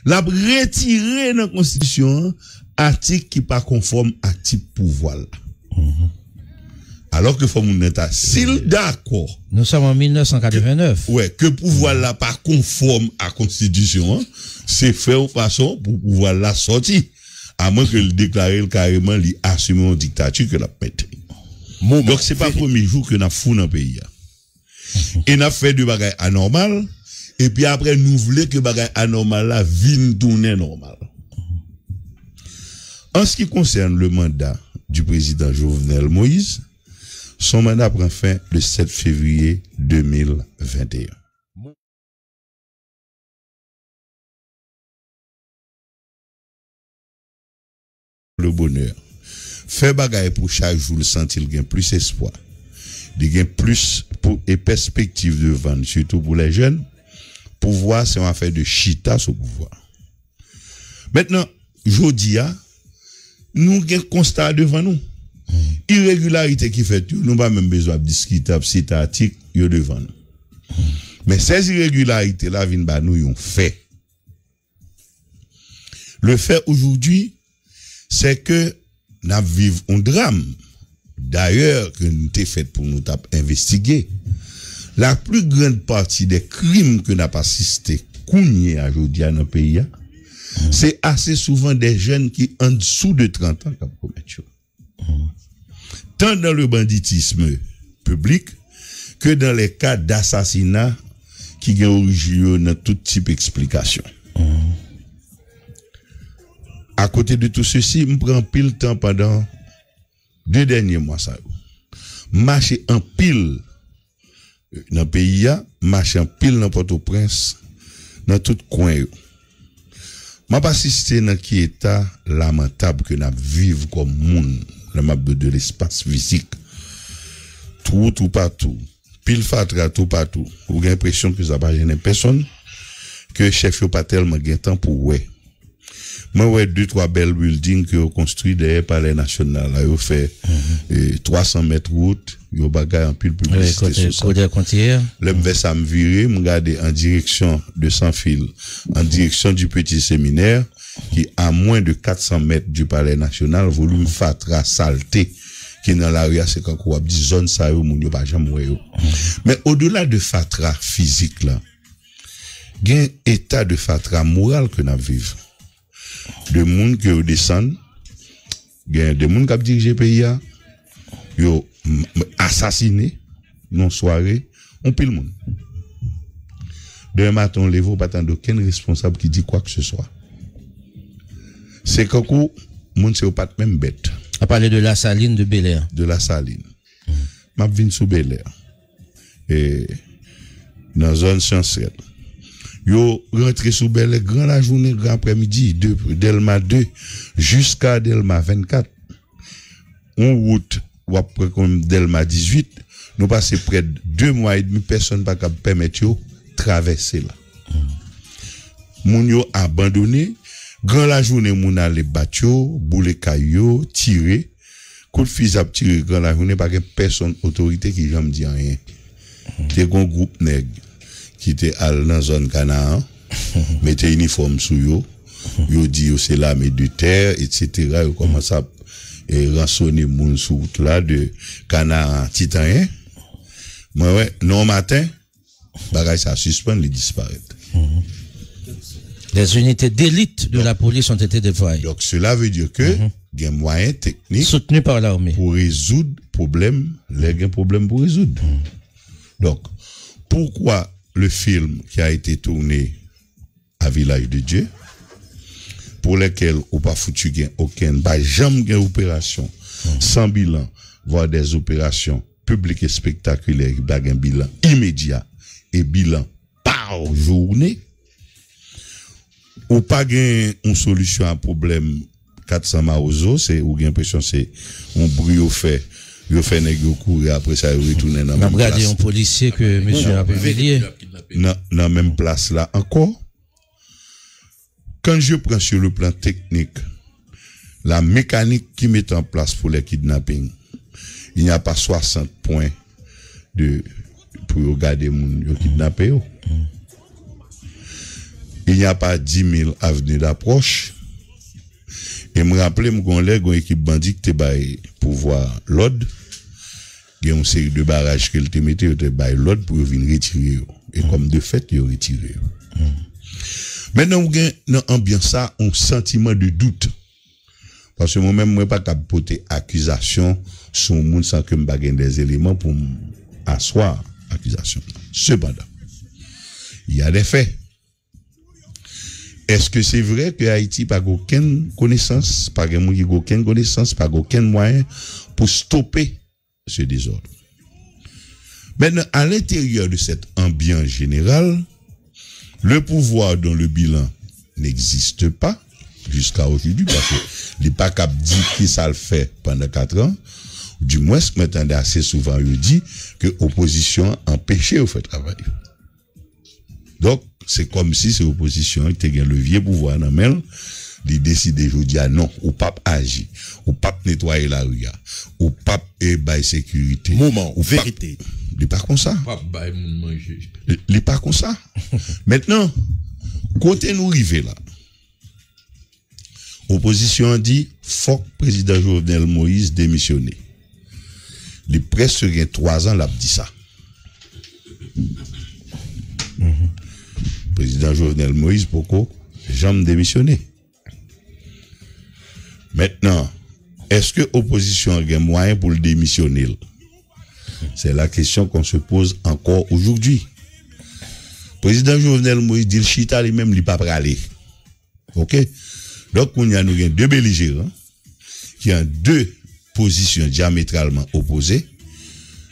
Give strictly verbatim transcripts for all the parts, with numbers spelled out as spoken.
L ap retire nan konstitisyon an atik ki pa konfòm a tip pouvwa l la. Alò ke fò moun nan ta, si l dakò Nous sommes en mil neuf cent quatre-vingt-neuf. Wè, ke pouvwa l la pa konfòm a konstitisyon an, se fè yon fason pou pouvwa l la sòti. Amwen ke l deklare l kareman, li asime yon diktati ke l ap mete. Donk, se pa premye jou ke n ap fou nan peyi a. E n ap fè de bagay anòmal, epi apre, nou vle ke bagay anòmal la vin tounen nòmal. En ce qui concerne le mandat du président Jovenel Moïse, son mandat prend fin le sept février deux mille vingt et un. Le bonè. Fè bagay pou chak jou l santi l gen plis espwa. Li gen plis pou, e pèspektiv devan l, sitou pou lè jèn. Pouvwa se yon afè de chita sou pouvwa. Mentnan, jodi a, nou gen konsta a devan nou. Iregilarite ki fèt yo, nou pa menm bezwen ap diskite, ap site atik, yo devan nou. Men sèz iregilarite la vin ba nou yon fè. Le fait aujourd'hui, c'est que n ap viv yon dram. Dayè, ke nou te fèt pou nou t ap envestige. La plus grande partie des crimes ke n ap asiste kounye a jodi a nan peyi a, se ase souvan de jèn ki andsou de trant an k ap komèt yo. Tant dans le banditisme public que dans les cas d'assassinat ki gen orijin yo nan tout tip eksplikasyon. Akote de tou sesi, m pran anpil tan pandan de dènye mwa sa yo. M mache anpil nan peyi a, m mache anpil nan Pòtoprens, nan tout kwen yo. M ap asiste nan ki eta lamantab ke n ap viv kòm moun, lè m ap di w de lespas fizik. Twou toupatou, pil fatra toupatou. Ou gen enpresyon ke sa pa jennen pèsonn, ke chèf yo pa tèlman gen tan pou wè. Mwen wè de twa bèl building ke yo konstwi dèyè Palè Nasyonal la. Yo fè, eh, twa san mèt wout, yo bagay anpil piblisite sou sa. Lè m fè sa, m vire, m gade an direksyon de Sanfil, an direksyon du Petit Séminaire, ki a mwen de kat san mèt du Palais National, volim fatra, salte ki nan lari a, se kankou w ap di zòn sa yo, moun yo pa janm wè yo. Men odela de fatra fizik la, gen eta de fatra moral ke n ap viv. De moun ke yo desann, gen de moun k ap dirije peyi a, yo m- m- asasine nan sware, yon pil moun. Demen maten, w leve, w pa tande okenn responsab ki di kwa ke se swa. Se kankou moun se yo pa t menm bèt. A pale de Lasalin, de Bèlè. De Lasalin. M ap vin sou Bèlè. E, nan zòn Syansrèl. Yo rantre sou Bèlè gran lajounen, gran aprèmidi, de Dèlma de jiska Dèlma vennkat. Yon wout, w ap pran kòm Dèlma dizuit, nou pase prè de de mwa edmi, pèsonn pa kab pèmèt yo travèse la. Moun yo abandone, gran lajounen moun ale bat yo, boule kay yo, tire. Kout fizi ap tire gran lajounen, pa gen pèsonn otorite ki janm di anyen. Te gon gwoup nèg ki te al nan zòn Kanaan, mete inifòm sou yo, yo di yo se lame de tè, etsetera. Yo kòmanse ap, e, ransone moun sou wout la de Kanaan Titanyen. Mwen wè, nan yon maten, bagay sa sispann, li disparèt. Les unités d'élite de la police ont été déployées. Donc, cela veut dire que gen mwayen teknik Soutenus par l'armée. Pou rezoud pwoblèm, lè gen pwoblèm pou rezoud. Donc, pourquoi le film qui a été tourné à Village de Dieu, pour lesquels ou pa foutu gen okenn, pa janm gen operasyon san bilan, voire des opérations publiques et spectaculaires ki pa gen bilan imedya e bilan pa jounen, ou pa gen yon solisyon a pwoblèm kat san Mawozo, se, ou gen enpresyon se yon bri yo fè, yo fè nèg yo kouri, apre sa yo retounen nan menm plas. N ap gade yon polisye ke mesye ap imilye. Nan, nan menm plas la ankò. Quand je prends sur le plan technique, la mécanique qui met en place pour les kidnappings, il n'y a pas soixante points de, pou yo gade moun yo kidnape yo. Il n'y a pas dix mille avenues d'approche. E m raple m gon lè gon ekip bandi ki te bay pouvwa lòd, gen yon seri de baraj ke l te mete, yo te bay lòd pou yo vin retire yo. E kòm de fèt, yo retire yo. Mentnan, ou gen nan anbyans sa yon santiman de dout. Paske mwen menm, mwen pa kab pote akizasyon sou yon moun san ke m pa gen des éléments pou m aswa akizasyon. Sepandan, il y a des faits. Èske se vre ke Ayiti pa gen okenn konesans, pa gen moun ki gen okenn konesans, pa gen okenn mwayen pou stope ce désordre? Maintenant, à l'intérieur de cette ambiance générale, le pouvoir dont le bilan n'existe pas jusqu'à aujourd'hui, paske li pa kab di kisa l fè pandan kat an, dimwens mwen tande ase souvan yo di ke opozisyon an anpeche yo fè travay yo. Donk, se kòmsi se opozisyon an ki te gen levye pouvwa nan men l, li deside jodi a non, ou p ap aji, ou p ap netwaye lari a, ou p ap e, bay sekirite. Moman, ou p ap verite. Li pa konsa. P ap bay moun manje. Li, li pa konsa. Mentnan, kote nou rive la, opozisyon an di fòk prezidan Jovenel Moïse demisyone. Li prèske gen twa zan l ap di sa. Prezidan Jovenel Moïse poko janm demisyone. Mentnan, èske opozisyon an gen mwayen pou l demisyone l? C'est la question qu'on se pose encore aujourd'hui. Prezidan Jovenel Moïse di l chita li menm, li pa prale. Oke? Donk, kounye a, nou gen de belijeran ki an de pozisyon dyametralman opoze,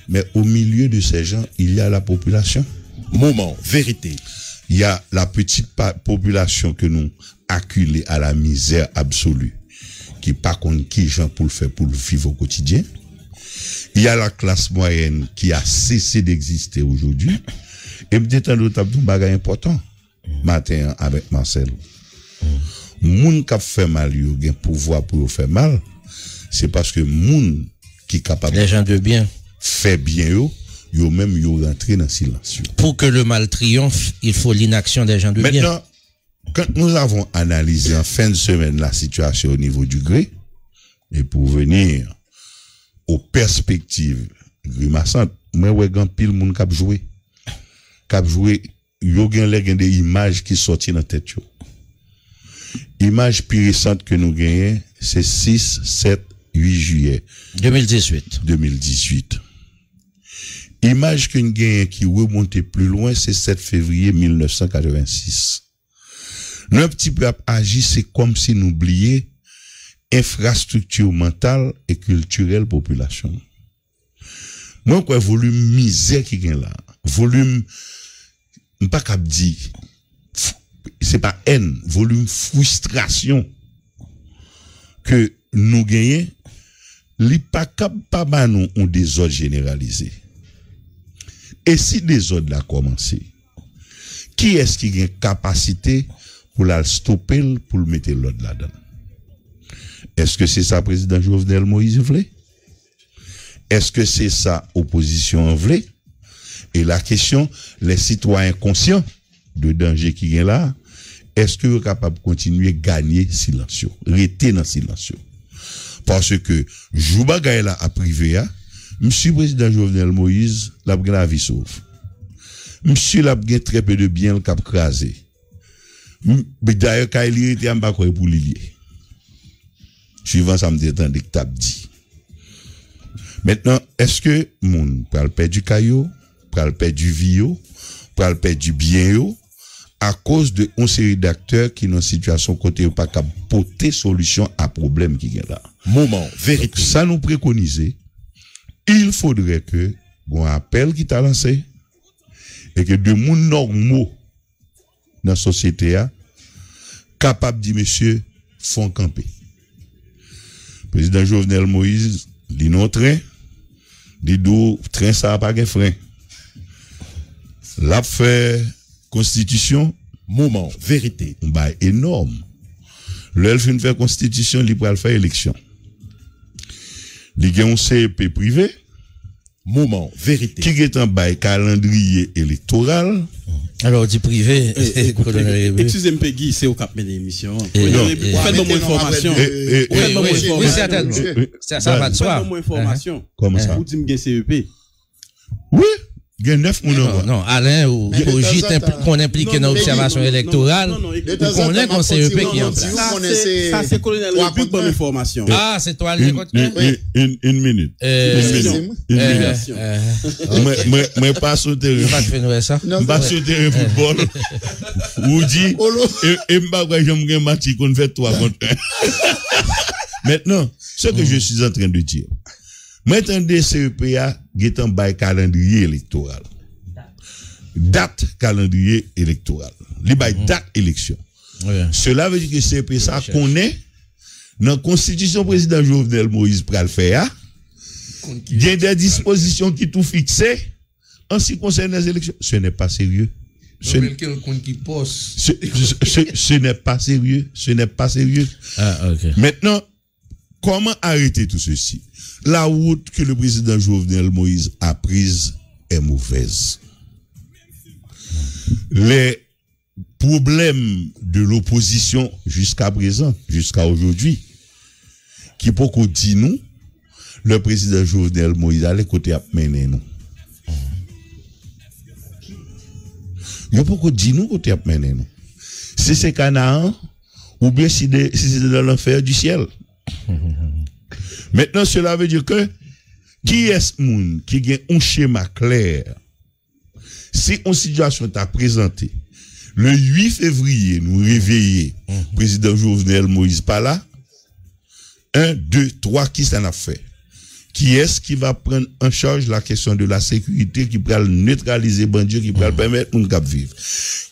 mais au milieu de ces gens, il y a la population. Moman, verite. Il y a la petite pa- population que nous acculé à la misère absolue, ki pa konn kijan pou l fè pou l viv o kotidyen. Il y a la classe moyenne qui a cessé d'exister aujourd'hui. E m te tande w t ap di yon bagay enpòtan maten an avèk Marcel. Moun k ap fè mal yo gen pouvwa pou yo fè mal, se paske moun ki kapab Les gens de bien. Fè byen yo, yo menm yo rantre nan silans yo. Pour que le mal triomphe, il faut l'inaction des gens de bien. Maintenant, quand nous avons analysé en fin de semaine la situation au niveau du Gré, et pour venir aux perspectives grimaçantes, mwen wè gen anpil moun k ap jwe. K ap jwe, yo gen lè gen de imaj ki sòti nan tèt yo. Imaj pi resant ke nou genyen, se sis, sèt, uit jiyè de mil dizuit. De mil dizuit. Imaj ke n genyen ki remonte pli lwen, se sèt fevriye mil nèf san katrevensis. Lè yon ti pèp ap aji, se kòmsi nou bliye enfrastrikti mantal e kiltirèl popilasyon an. Mwen kwè volim mizè ki gen la, volim, m pa kab di, f- se pa èn, volim fristrasyon ke nou genyen, li pa kab pa ba nou yon dezòd jeneralize. E si dezòd la kòmanse, kiyès ki gen kapasite pou l al stope l, pou l mete lòd ladan l? Èske se sa prezidan Jovenel Moïse vle? Èske se sa opozisyon an vle? E la kesyon, lè sitwayen konsyan de danje ki gen la, èske yo kapab kontinye ganye silans yo, rete nan silans yo? Paske jou bagay la ap rive a, m si prezidan Jovenel Moïse l ap gen lavi sov. M si l ap gen trè pe de byen l k ap kraze. M- Dayè, kay li rete a, m pa kwè e pou li l ye. Swivan sa m te tande k t ap di. Mentnan, èske moun pral pèdi kay yo, pral pèdi vi yo, pral pèdi byen yo, akoz de yon seri daktè ki nan sitiyasyon kote yo pa kab pote solisyon a pwoblèm ki gen la? Moman, verite. Donk, sa nou prekonize, il faudrait que gon apèl ki ta lanse, e ke de moun nòmo nan sosyete a kapab di, mesye, fò n kanpe. Prezidan Jovenel Moïse, li nan yon tren, li di w tren sa a pa gen fren. L ap fè konstitisyon. Moman, verite. Yon bagay enòm. Lè l fin fè konstitisyon, li pral fè eleksyon. Li gen yon C E P prive, Moman Verite. Ki gentan bay kalandriye elektoral. Alò, di prive, Kolonèl Rebe. Eskize m, Peggy, se ou k ap mennen emisyon an. Eh, Kolonèl non, Rebe, eh. Ou fè ban mwen enfòmasyon. Oui, oui, oui, certainement. Sa, sa va de Ou fè soi. Ban mwen enfòmasyon. Kòman sa? Ou di m gen C E P. Wi, gen nèf moun Non, ankò. Non, Alain ou Brigitte konn enplike nan obsèvasyon elektoral. Ou konnen kon C E P ki an plas. Sa se Kolonèl Rebe k ban m enfòmasyon. Ah, se twa li kot. Une minute. Une minute. Une minute. Mwen pa sou teren. M pa sou teren foutbòl. Ou di, e m pa kwè janm gen match ki konn fèt twa kont en. Maintenant, ce que je suis en train de dire, mwen tande C E P a gentan bay kalandriye elektoral. Dat kalandriye elektoral. Li bay dat eleksyon. Cela veut dire que C E P sa konnen nan konstitisyon prezidan Jovenel Moïse pral fè a, gen de dispozisyon ki tou fikse en ce qui concerne les élections. Ce n'est pas sérieux. Ce, ce, ce, ce n'est pas sérieux. Ce n'est pas sérieux. Ah, ok. Maintenant, comment arrêter tout ceci? La route que le président Jovenel Moïse a prise est mauvaise. Les problèmes de l'opposition jusqu'à présent, jusqu'à aujourd'hui, ki poko di nou, le président Jovenel Moïse ale kote ap mennen nou. Yo poko di nou kote ap mennen nou. Si se Kanaan, oubyen si, de, si se dans l'enfer du ciel. Maintenant, cela veut dire que kiyès moun ki gen yon chema klè, si yon sitiyasyon ta prezante le huit février, nou reveye, prezidan Jovenel Moïse pa la, un, deux, trois, kisa n ap fè? Kiyès ki va pran an chaj la kesyon de la sekirite ki pral netralize bandi yo, ki pral pèmèt moun k ap viv?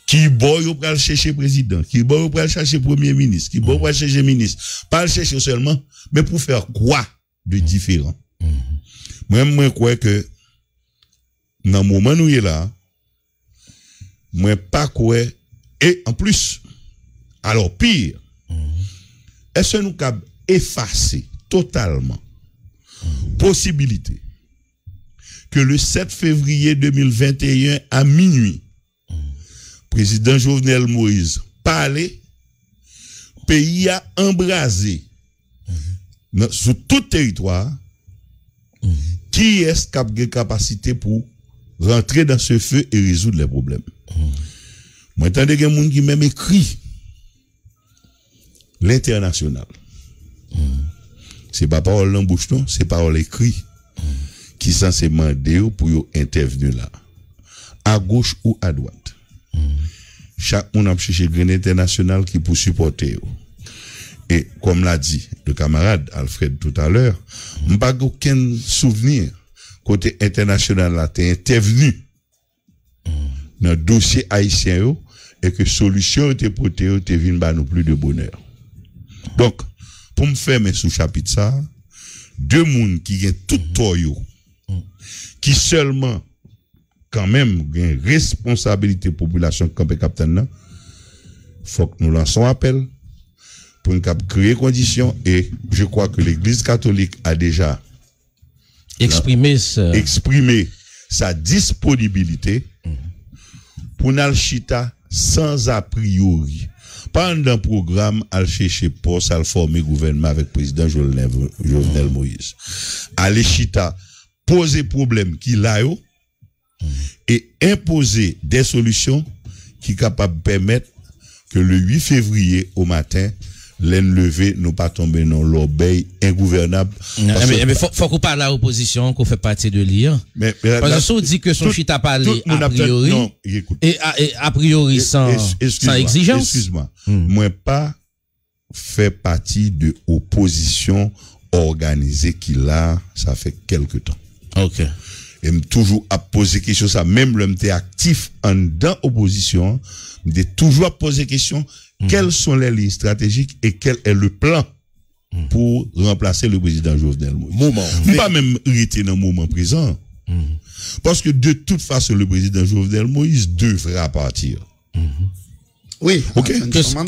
Ki bò yo pral chèche prezidan? Ki bò yo pral chèche premye minis? Ki bò yo pral chèche minis? Pa al chèche yo sèlman, men pou fè kwa de diferan? Mwen, mwen kwè ke nan moman nou ye la, mwen pa kwè, e an plis, alò pi, èske nou kab efase totalman posibilite ke le sept février deux mille vingt et un à minuit, prezidan Jovenel Moïse pale, peyi a anbraze nan, sou tout teritwa a, kiyès k ap gen kapasite pou rantre dans ce feu et résoudre les problèmes? Mwen tande gen moun ki menm ekri lentènasyonal. Se pa pawòl nan bouch non, se pawòl ekri ki sanse mande yo pou yo entèvni la. Agoch ou adwat. Chak moun ap chèche grenn entènasyonal ki pou sipòte yo. E, comme l'a dit le camarade Alfred tout à l'heure, m pa gen okenn souvni kote entènasyonal la te entèvni nan dosye ayisyen yo e ke solisyon yo te pote yo te vin ba nou pli de bonè. Donk, pou m fèmen sou chapit sa, de moun ki gen tout tò yo, ki sèlman kanmenm gen responsabilite popilasyon k kanpe k ap tann nan, fòk nou lanse yon apèl pou n kab kreye kondisyon, e je crois que l'église catholique a déjà Eksprime sa. Eksprime sa disponibilite pou n al chita sans a priori. Pa anndan pwogram al chèche pòs, al fòme gouvènman avèk prezidan Jovenel, Jovenel Moïse. Ale chita, poze pwoblèm ki la yo e enpoze de solisyon ki kapab pèmèt ke le huit février au matin, lè n leve, nou pa tonbe nan lòbèy engouvènab. Ebyen, fòk ou pale a opozisyon an ke w fè pati de li an. Paske si w di ke se yon chita pale a priori, e apriori san egzijans. Eskiz mwen, mwen pa fè pati de opozisyon òganize ki la, sa fè kèlke tan. Ok. E m toujou ap poze kesyon sa, menm lè m te aktif anndan opozisyon an, m te toujou ap poze kesyon, quelles sont les lignes stratégiques et quel est le plan pour remplacer le président Jovenel Moïse? M pa menm rete nan moman prezan. Paske de toute façon, le président Jovenel Moïse devra partir. Wi, ok.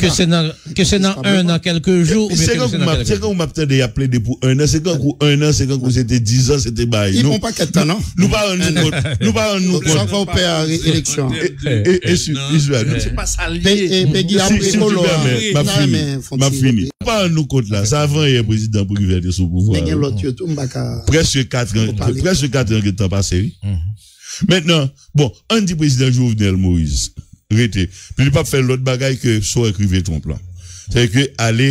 Ke se nan ke se nan un an, kèlke jou, oubyen ke se nan kèlke jou. Se kankou m ap tande y ap plede pou un an, se kankou un an, se kankou se te diz an, se te bay. Nou pa rann nou kont. Nou pa rann nou kont. Sa fè w pè a eleksyon. Pegi ap rekolo a. M ap fini. M ap fini. Nou pa rann nou kont la. Sa avanyan prezidan Privè te sou pouvwa. Prèske kat an, prèske kat an gentan pase, wi. Mentnan, bon, ann di prezidan Jovenel Moïse rete. Pou li p ap fè lòt bagay ke sa w wè k rive Trump lan. Sètadi ke ale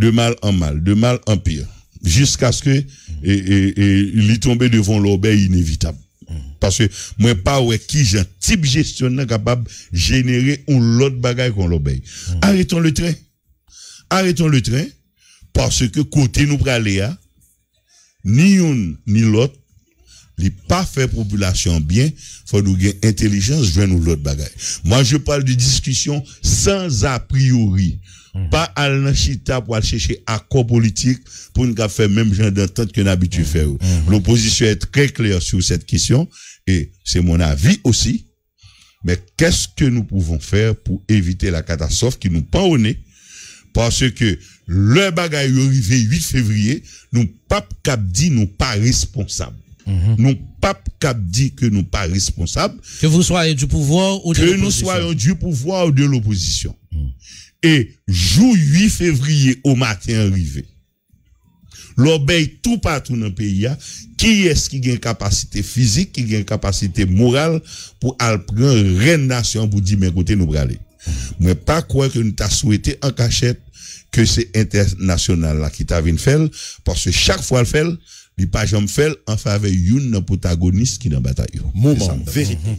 de mal en mal, de mal en pire, jiskaske e, e, e, li tonbe devan yon lòbèy inevitab. Paske mwen pa wè kijan tip jesyon nan kapab jenere yon lòt bagay ke yon lòbèy. Arrêtons le train. Arrêtons le train, paske kote nou prale a, ni youn ni lòt, li pa fè popilasyon an byen. Fò nou gen entèlijans, jwenn yon lòt bagay. Moi, je parle de discussion sans a priori. Pa al nan chita pou al chèche akò politik pou n ka fè menm jan dantant ke n abitye fè yo. L'opposition est très claire sur cette question et c'est mon avis aussi. Mais qu'est-ce que nous pouvons faire pour éviter la catastrophe qui nous pend au nez? Paske lè bagay yo rive uit fevriye, nou p ap kab di nou pa responsab. Nou p ap kab di ke nou pa responsab. Que vous soyez du pouvoir ou de l'opposition. Que nous soyons du pouvoir ou de l'opposition. E jou uit fevriye o maten an rive. Lòbèy toupatou nan peyi a, kiyès ki gen kapasite fizik, ki gen kapasite moral pou al pran rèn nasyon an pou di men kote nou prale? Mwen pa kwè ke nou ta swete an kachèt ke se entènasyonal la ki ta vin fè l, paske chak fwa l fè l, li pa janm fè l an favè youn nan pwotagonis ki nan batay yo. Moman, verite.